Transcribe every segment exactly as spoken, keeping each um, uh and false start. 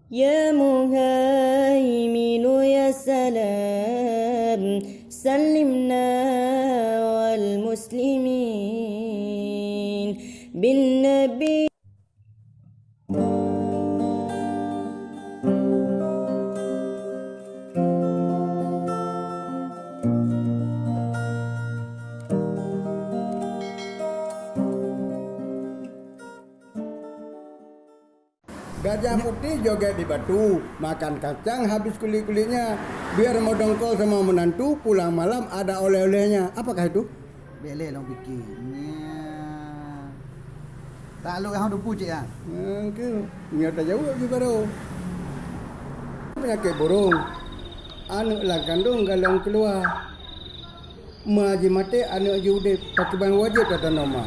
يا مهيمن يا سلام، سلمنا والمسلمين بالنبي. Gajah putih joget di batu, makan kacang habis kulit-kulitnya. Biar meudongkol sama menantu, pulang malam ada oleh-olehnya. Apakah itu? Bèk lé lôn pike. Nya. Tak lôn hang dupu cit ah. Nyan keuh, nyoe tajaweueb jih baroe. Peunyakét burông. Aneuk lam kandông galong keuluwa. Ma jimaté aneuk jiudép, pakriban wajéb tatanong ma.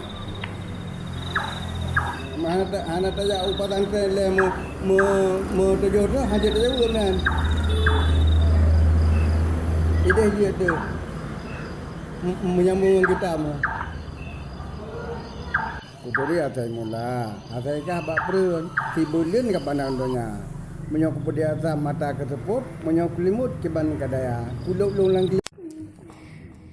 Ma hana ta-, hana tajak u pesantren lé meu-, meu-, meutujoh tu hana tajaweueb nyan. Idéh jeuet teuh. M-, menyambung ngon kitab nyoe. Kupeudeh asai mula, asai kah bak pruet, sibeuleuen ka pandang donya. Meunyoe kupeudeh asam mata keuseupôt, meunyoe kulimot kiban ka daya. Kulôb lôn lam ki-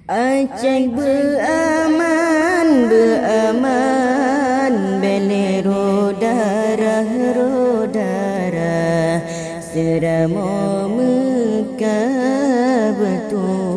Aceh beuaman, beuaman, bèk lé roh darah, roh darah, seuramoe meuka beutôi.